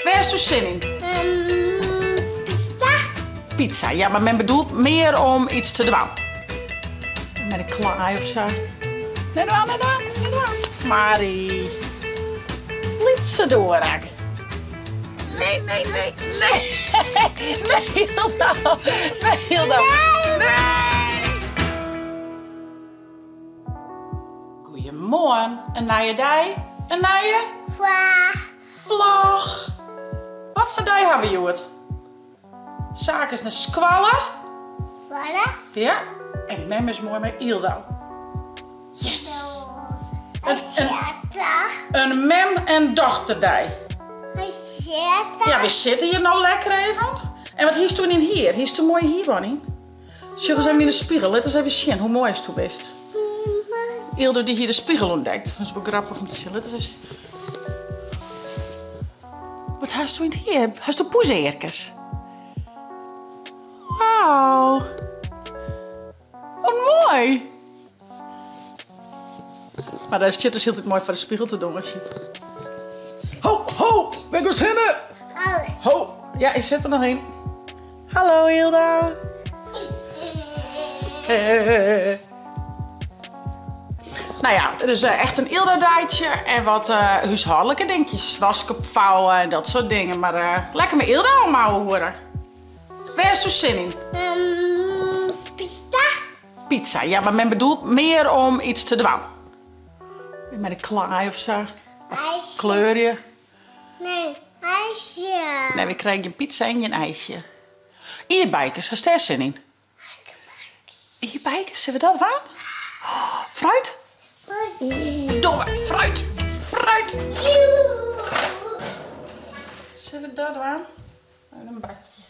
Wêr hasto sin yn? Pizza. Pizza, ja, mar men bedoelt mear om iets te dwaan. Met in klaai of sa. Net dwaan, net dwaan, net dwaan. Marie. Lytse Dorak. Nee, nee, nee, nee. Nee, hielendal. Nee, hielendal. Nee. Goeiemoarn, in nije dei, in nije vlog. Wat foar dei ha we hjoed? Saak is nei skoalle. Skoalle? Ja, en mem is moai mei Yldau. Yes! In mem en dochterdei. Ja, we sitte hjir no lekker even. En wat hiest yn dyn hier? Hiest in moaie hierbân yn? Sjoch ris even yn de spegel. Lit ris even sjen hoe moai asto bist. Yldau dy hie de spegel ûntdekt. Dat is wol grappich om te sjen. Lit ris even sjen. Wat hasto yn it hier? Hasto poezearkes? Wauw. Wat moai. Mar dêr stiet dus hieltyd moai foar de spegel te dûnsjen. Ho, ho, wêr giest hinne? Ho. Ja, ik sit der noch yn. Hallo Yldau. Nou ja, het is echt in Yldau-deitje en wat húshâldlike dinkjes. Wask opvouwen en dat soort dingen. Maar lekker mei Yldau om ouwehoeren. Wêr hasto sin yn? Pizza. Pizza, ja, mar men bedoelt mear om iets te dwaan. Mei de klaai of sa. Of kleurje. Nee, ijsje. Nee, we krije gjin pizza en gjin ijsje. Ierdbeikes, hast dêr sin yn? Ierdbeikes, sille we dat dwaan? Fruit? Oeh, domme, fruit, fruit. Sille we dat dwaan? In bakje.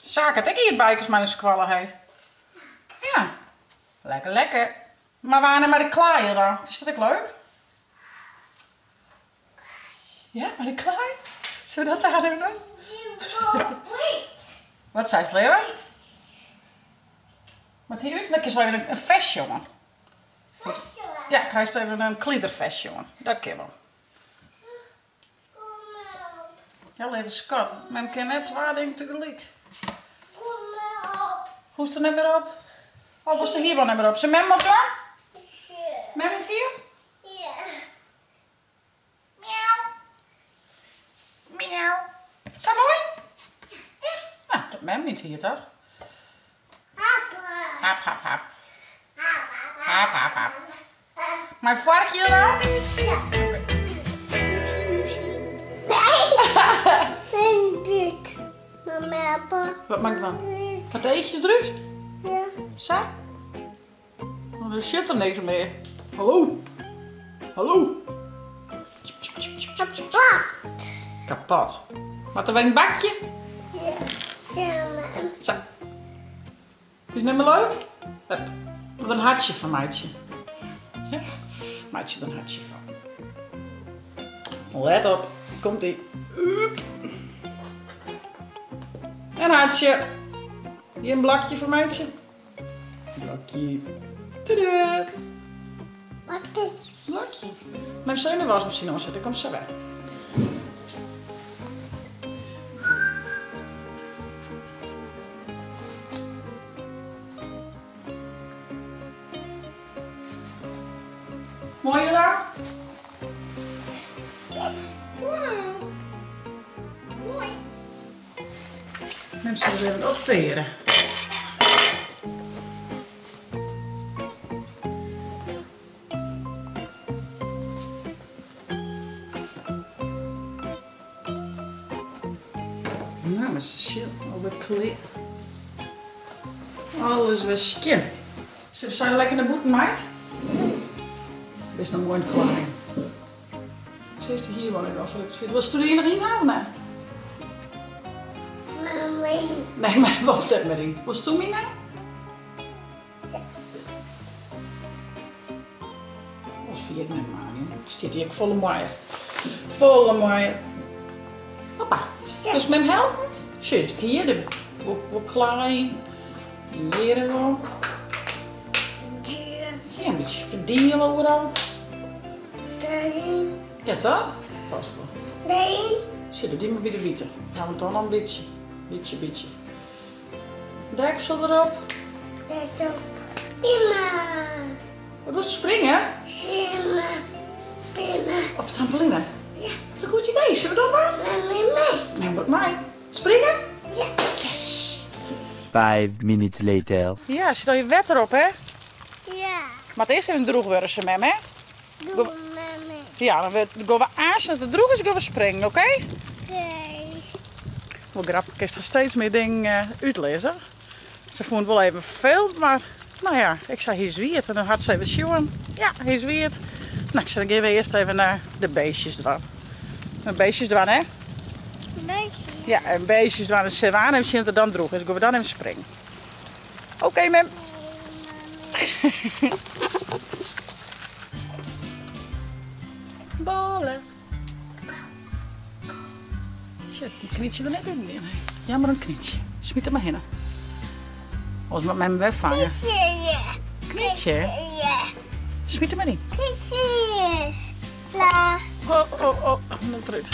Saak hat ek ierdbeikes mei nei skoalle, hè? Ja. Lekker, lekker. Mar wa net mei de klaaien dan? Fynst dat ek leuk? Ja, mei de klaai? Sille we dat daar even doen? Wat seist, leave? Moat dy út? Dan kinst wol even in festje oan. Ja, krijst even in kliederfestje oan. Dat kin wol. Ja, leave skat, mem kin net twa dingen tegelyk. Hoechst der net mear op? Of wolst de hierbân net mear op? Sil mem op dan? Mem yn it hier? Miauw. Miauw. Sa moai? Ja. Nou, dat mem yn it hier toch? Hap, hap, hap. Hap, hap, hap. Mei foarkje dan? Ja. Oké. Wat moat ik dwaan? Wat eachjes derút? Ja. Sa? Oh, der sjit der niks mear. Hallo? Hallo? Kapot. Kapot. Moat der wer yn it bakje? Ja, samen. Sa. Is it net mear leuk? Hup. Wat in hartsje fan meitsje. Ja. Meitsje der in hartsje fan. Let op, komt ie. In hartsje. Hjir in blokje fan meitsje. Blokje. Tadaa! Blokjes. Blokje. Mem sil even de wasmasine oansette, ik kom sa wer. Moai Jura? Ja. Moai. Mem sil it even opteare. Nou, mar se sjen, alwer klear. Alles wer skjin. Sille we sa lekker nei bûten, meid? Bist noch moai yn it klaai. Seist de hier wol net of ik Wolst der noch yn ha of net? Nee, mei wol net mear yn. Wolst do my ha? Oars ferjit net mar, stiet hy ek folle moaier. Folle moaier. Hoppa. Wolst mem helpen? Sjoch, hjir de wol klaai. Hjir wol. Ja, in bytsje ferdiele oeral. Ja, toch? Past wol. Nee. Sjoch, doe dy mar by de wite. Dan ha we toch noch in bytsje. Bytsje, bytsje. Deksel derop. Deksel. Prima. Wat wolst springe? Prima. Prima. Op de trampoline? Ja. Wat in goed idee. Sille we dat dwaan? Mei mei. Mem docht mei. Springe? Ja. Yes! 5 minutes later. Ja, sit al je wetter op, hè? Ja. Moat earst even droech wurde, sei mem, hè? Doe mem. Ja, dan gean we aanst as it droech is, gean we springen, oké? Oké. Wol grappich, kinst der steeds mear dingen útlizze. Se fûn it wol even ferfelend, mar no ja, ik sei hy is wiet en dan hat se even sjoen. Ja, hy is wiet. No, ik sei dan gean we earst even de beestjes dwaan. De beestjes dwaan, hè? Beestjes. Ja, en beestjes dwaan en sille we aan even sjen oft it dan droech is. Gean we dan even springen. Oké, mem. Ballen. Shit, dy knyntsje der net yn. Jammer in knyntsje. Smyt it mar hinne. Oars moat mem wer fange. Knyntsje? Smyt it mar yn. Oh, oh, oh, net derút.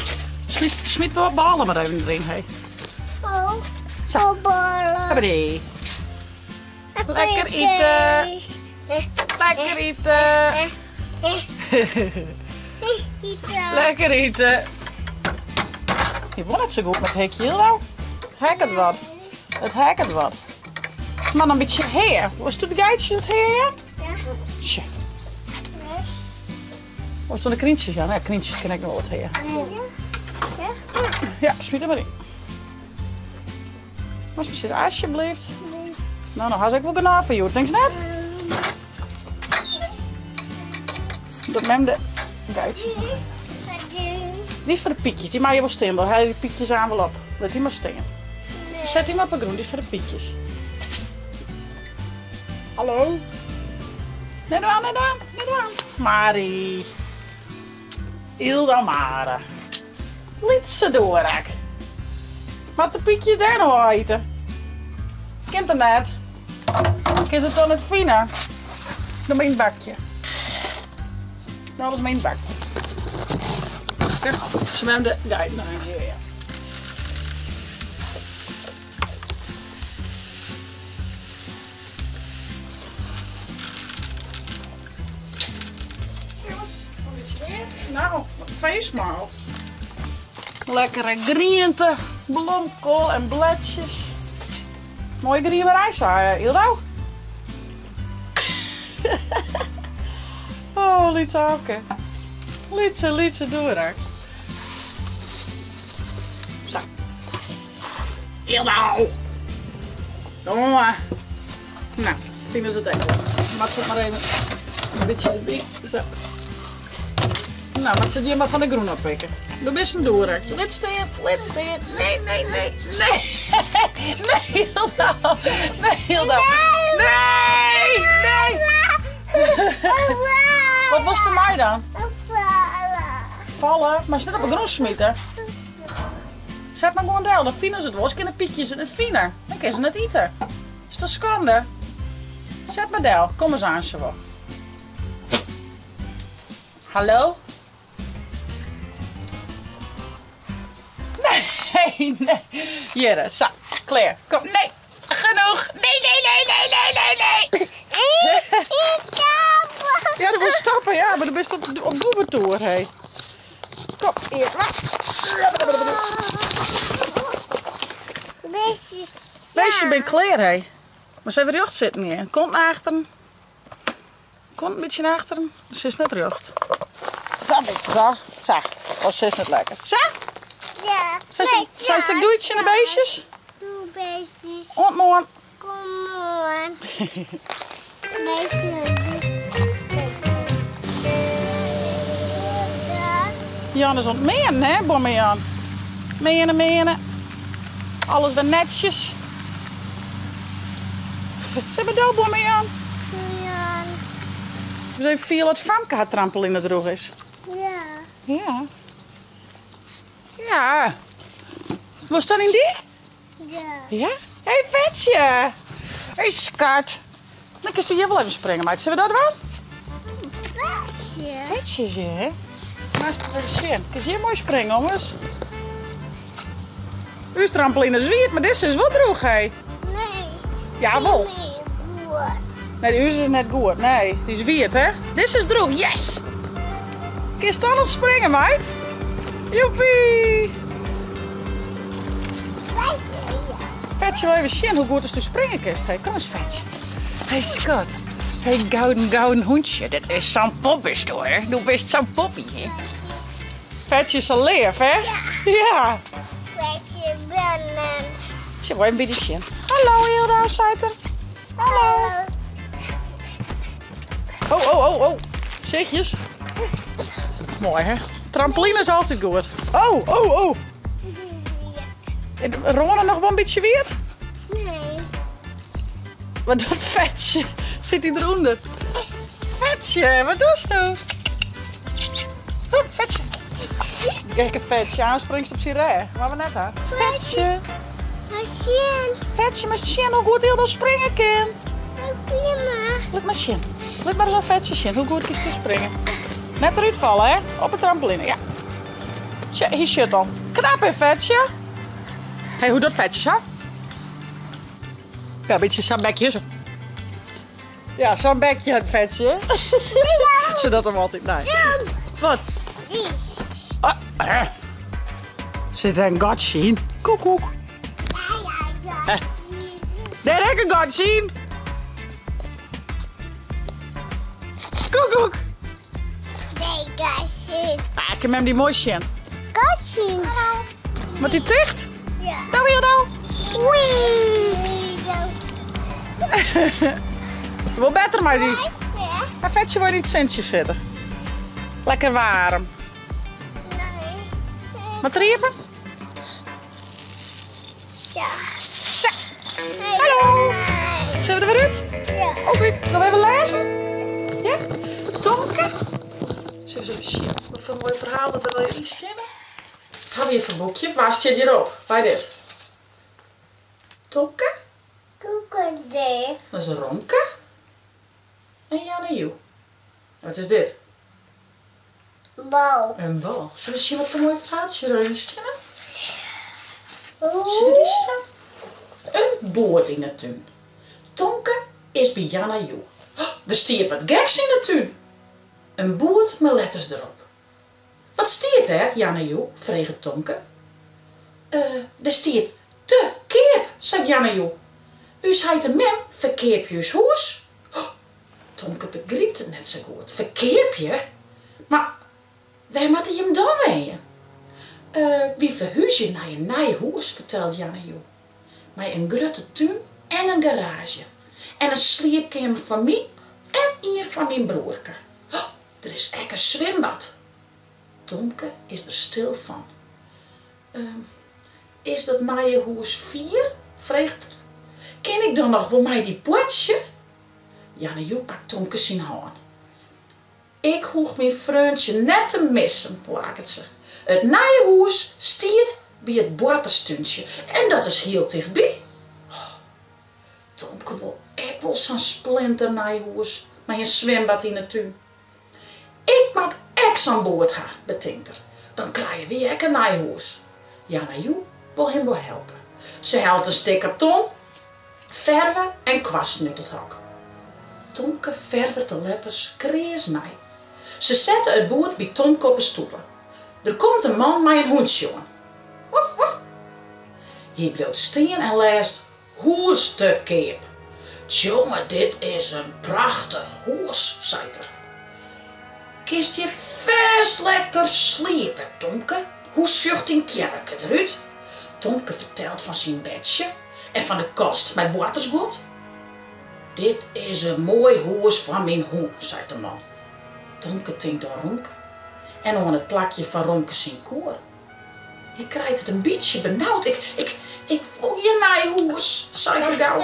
Smyt, smyt de ballen mar even deryn, hé. Oh, Sa. oh, ballen. Hoppatee. Lekker ite. Lekker ite. Lekker ite. Je wol net sa goed met hekje, Hilda. Hekket wat. It hekket wat. Mar in bytsje hea. Wolst de geitsjes it hea jaan? Ja. Sjoch. Wolst de knyntsjes jaan? Ja, knyntsjes kinne ek noch wol wat hea. Ja. Ja, smyt der mar yn. Moatst mar sizze, alsjeblieft. No, no ha se ek wol genôch foar hjoed, tinkst net? Dat mem de geitsjes noch. Dy is foar de pykjes, dy meie je wol stean bliuwe. Helje dy pykjes aan wol op. Lit dy mar stean. Set dy mar op 'e grûn, dy is foar de pykjes. Hallo? Net dwaan, net dwaan, net dwaan. Marie. Hilda Mare. Lytse doarak. Moat de pykjes dêr no ôfite? Kin it net? Kin se it dan net fine? Doe mar yn it bakje. No alles mar yn it bakje. Swim de geit noch even hier, ja. Jongens, nog een beetje meer. Nou, wat een feestmaal. Lekkere griente, blomkool en bledjes. Mooie griemerij, zei Ildo. Oh, lytse Afke. Lytse, lytse doerak. Sa. Ildo! Jongen. Nou, fine se it ek wol. Moat se it mar even in bytsje derby. Sa. Nou, moat se it hjir mar fan de grûn oppikke. Do bist in doerak. Lit stean, lit stean. Nee, nee, nee, nee. Nee, Hilda. Nee, Hilda. Nee, nee. Wat wolst dermei dan? Falle? Moatst net op de grûn smite. Set mar gewoan del, dan fine se it wol. Oars kinne de pykjes it net fine. Dan kinne se net ite. Is toch skande? Set mar del, komme se aanst wol. Hallo? Nee, nee. Hjirre, sa, klear. Kom, nee, genoeg. Nee, nee, nee, nee, nee, nee, nee. Ja, do wolst stappe, ja, mar do bist op boevetoer, hé. Kom, hier, wacht. Beestjes. Beestjes binne klear, hé. Moatst even rjocht sitten gean. Kont nei achteren. Kont in bytsje nei achteren. Do sitst net rjocht. Sa, bytsje sa. Sa. Of sitst net lekker? Sa? Ja. Seist ek doei tsjin de beestjes? Doei beestjes. Oant moarn. Kom moarn. Beestjes. Jan is oan it meanen, hè, Bomme Jan? Meane, meane. Alles wer netsjes. Set mar del, Bomme Jan. Jan. Ris even fiele oft famke har trampoline droech is. Ja. Ja. Ja. Wolst dan yn dy? Ja. Ja? Hey, Fetsje. Hey, skat. Dan kinst hjir wol even springe, meid. Sille we dat dwaan? Fetsje. Fetsjes, hè? Moatst even sjen. Kinst hjir moai springe, ommers. Us trampoline is wiet, mar dizze is wol droech, hé. Nee. Ja, wol. Nee, goed. Nee, de ús is net goed. Nee, dy is wiet, hè? Dizze is droech, yes! Kinst dan noch springe, meid? Joepie! Fetsje wol even sjen hoe goed ast springe kinst. Hey, kom eens, Fetsje. Hey, skat. Hey, gouden, gouden hûntsje. Dit is sa'n pop, bist do, hè? Do bist sa'n poppy, hè? Fetsje is sa leaf, hè? Ja. Ja. Fetsje binnen. Sjen, wol even by dy sjen. Hallo, Hilda, seit er. Hallo. Oh, oh, oh, oh. Sichtjes. Moai, hè? Trampoline is altyd goed. Oh, oh, oh. Râne noch wol in bytsje wiet? Nee. Wat docht Fetsje? Sit hy derûnder? Fetsje, wat dochsto? Hop, Fetsje. Gekke Fetsje, aanst springst op syn rêch. Moatte we net ha. Fetsje. Sjen. Fetsje, moatst sjen hoe goed Hilda springe kin. Prima. Lit mar sjen. Lit mar ris oan Fetsje sjen. Hoe goed kinst do springe? Net derút falle, hè? Op 'e trampoline, ja. Sjoch, hy sjocht al. Knap, hè, Fetsje? Hey, hoe docht Fetsje sa? Ja, in bytsje sa'n bekje. Zo. Ja, sa'n bekje hat Fetsje. Se docht him altyd nei. Wat? Ah, hè? Sit der in gatsje yn? Koekoek. Dêr ek in gatsje yn. Koekoek. Nee, gatsje. Ah, kin mem dy moai sjen. Gatsje. Moat dy ticht? Ja. Nou hier nou. Wee. Wol better mei dy. Mar Fetsje wol yn it sintsje sitte. Lekker waarm. Nee. Moat er iepen? Sa. Sa. Hallo. Sille we der wer út? Ja. Oké, noch even lêzen? Ja? Tomke? Sille we even sjen wat foar moai ferhaal dat der wer yn stean? Wat ha we hjir foar boekje? Wa stiet hjirop? By dit? Tomke? Tomke dêr. Dat is Romke. En Jan en Joe. Wat is dit? Bal. In bal. Sille we sjen wat foar moai ferhaaltsje der yn stean? Sille we dizze dan? In boerd yn 'e tún. Tomke is by Jan en Joe. Der stiet wat geks yn 'e tún. In boerd mei letters derop. Wat stiet dêr, Jan en Joe? freget Tomke. Eh, der stiet te keap, seit Jan en Joe. Us heit en mem ferkeapje ús hûs. Tomke begrypt it net sa goed. Ferkeapje? Mar wêr moatte jim dan wenje? Eh, wy ferhúzje nei in nij hûs, fertelt Jan en Joe. Mei in grutte tún en in garaazje. En in sliepkeamer foar my en ien foar myn broerke. Der is ek in swimbad. Tomke is der stil fan. Is dat nije hûs fier? freget er. Kin ik dan noch wol mei dy boartsje? Jan en Joe pakt Tomke syn hân. Ik hoech myn freontsje net te missen, laket se. It nije hûs stiet by it boarterstúntsje en dat is hiel tichtby. Tomke wol ek wol sa'n splinternij hûs mei in swimbad yn 'e tún. Ik moat ek sa'n boerd ha, betinkt er. Dan krije wy ek in nij hûs. Jan en Joe wol him wol helpe. Se hellet in stik karton, ferve en kwasten út it hok. Tomke fervet de letters kreas nij. Se sette it boerd by Tomke op 'e stoepe. Der komt in man mei in hûntsje oan. Woef, woef. Hy bliuwt stean en lêst Hûs te keap. Tsjonge, dit is in prachtich hûs, seit er. Kinst hjir fêst lekker sliepe, Tomke. Hoe sjocht dyn keammerke derút? Tomke fertelt fan syn bedsje en fan de kast mei boartersguod. Dit is in moai hûs foar myn hûn, seit de man. Tomke tinkt oan Romke en oan it plakje foar Romke syn koer. Hy krijt it in bytsje benaud. Ik, ik, ik wol gjin nij hûs, seit er gau.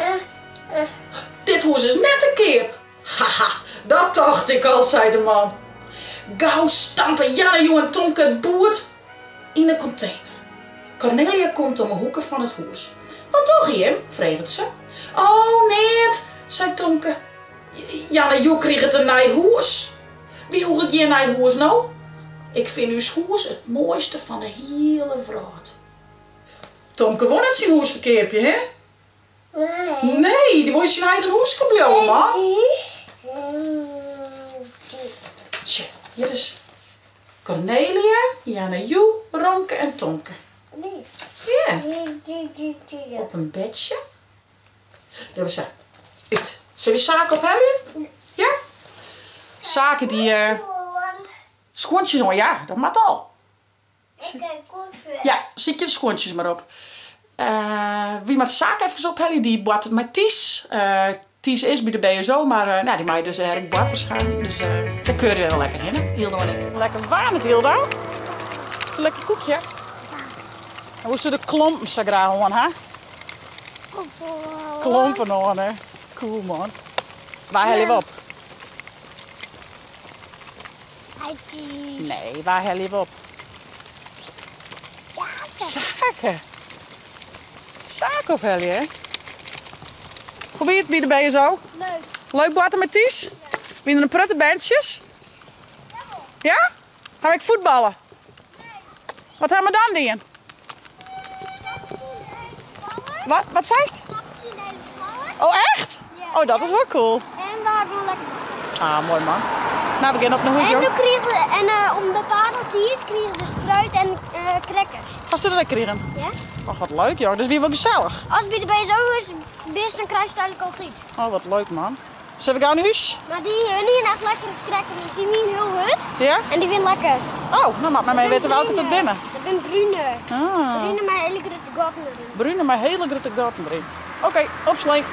Dit hûs is net te keap. Haha, dat tocht ik al, sei de man. Gau stampe Janne, Jo en Tomke it boerd yn 'e kontener. Cornelia komt om 'e hoeke fan it hûs. Wat dogge jim? freget se. Oh, neat, seit Tomke. Janne, Jo kriget in nij hûs. Wy hoege gjin nij hûs no. Ik fyn ús hûs it moaiste fan de hiele wrâld. Tomke wol net syn hûs ferkeapje, hè? Nee. Nee, dy wol yn syn eigen hûske bliuwe, man. Sjoch, hjir is Cornelia, Janne Joe, Romke en Tomke. Ja. Op in bedsje. Dogge we sa. Ut. Sille we Sake ophelje? Ja? Sake dy skuontsjes oan, ja, dat moat al. Ja, sykje de skuontsjes mar op. Wy moatte Sake efkes ophelje, dy boartet mei Thys. Thys is by de BSO, mar nou, dy mei dus dêr ek boarters ha. Dus dêr keure we wel lekker hinne, Yldo en ik. Lekker waarm it, Yldo. Is in lekker koekje? En woesto de klompen sa graach oan ha? Klompen oan, hè? Cool, man. Wa helje we op? Nee, wa helje we op? Sake. Sake ophelje, hè? Hoe wie it by de BSO? Leuk. Leuk boarte mei Thys? Wiene der in protte berntsjes? Ja? Ha we ek fuotballe? Wat ha we dan dien? Wat, wat seist? Oh, echt? Oh, dat is wol cool. En we ha gewoan lekker boarte. Ah, moai man. Nou, we gean op nei hûs, En jong. toen krigen we, en eh, om bepaalde tiid krigen we dus fruit en eh, crackers. Hast dat ek krigen? Ja? Och, wat leuk, jong. Dus wie wol gesellich. As by de BSO is, bist, dan krijst it eigentlik altyd. Oh, wat leuk, man. Sille we gau nei hûs? Mar dy hun hiene echt lekkere crackers, want dy wiene hiel hurd. Ja? En dy wiene lekker. Oh, no moat men my witte welke dat binne. Dat binne brune. Ah. Brune mei hiele grutte gatten deryn. Brune mei hiele grutte gatten deryn. Oké, opslein.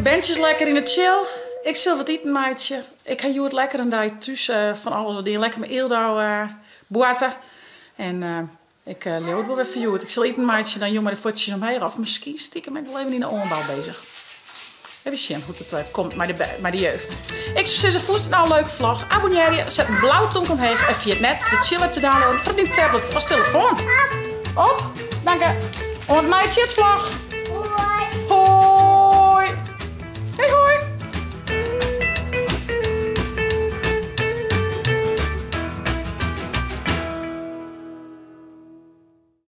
Berntsjes lekker yn 'e chill. Ik sil wat iten meitsje. Ik ha hjoed lekker in dei thús fan alles wat dien. Lekker mei Yldo boarte. En ik leau it wol wer foar hjoed. Ik sil iten meitsje, dan jûn mei de fuotsjes omheech. Of miskien stiekem ek wol even yn de oanbou bezich. Even sjen hoe't it komt mei de, mei de jeugd. Ik soe sizze, fûnst it no in leuke vlog? Abonnearje, set in blau tomke omheech en ferjit net de Chill app te downloaden foar dyn tablet of telefoan. Op, danke. Oant nei Chitsvlog.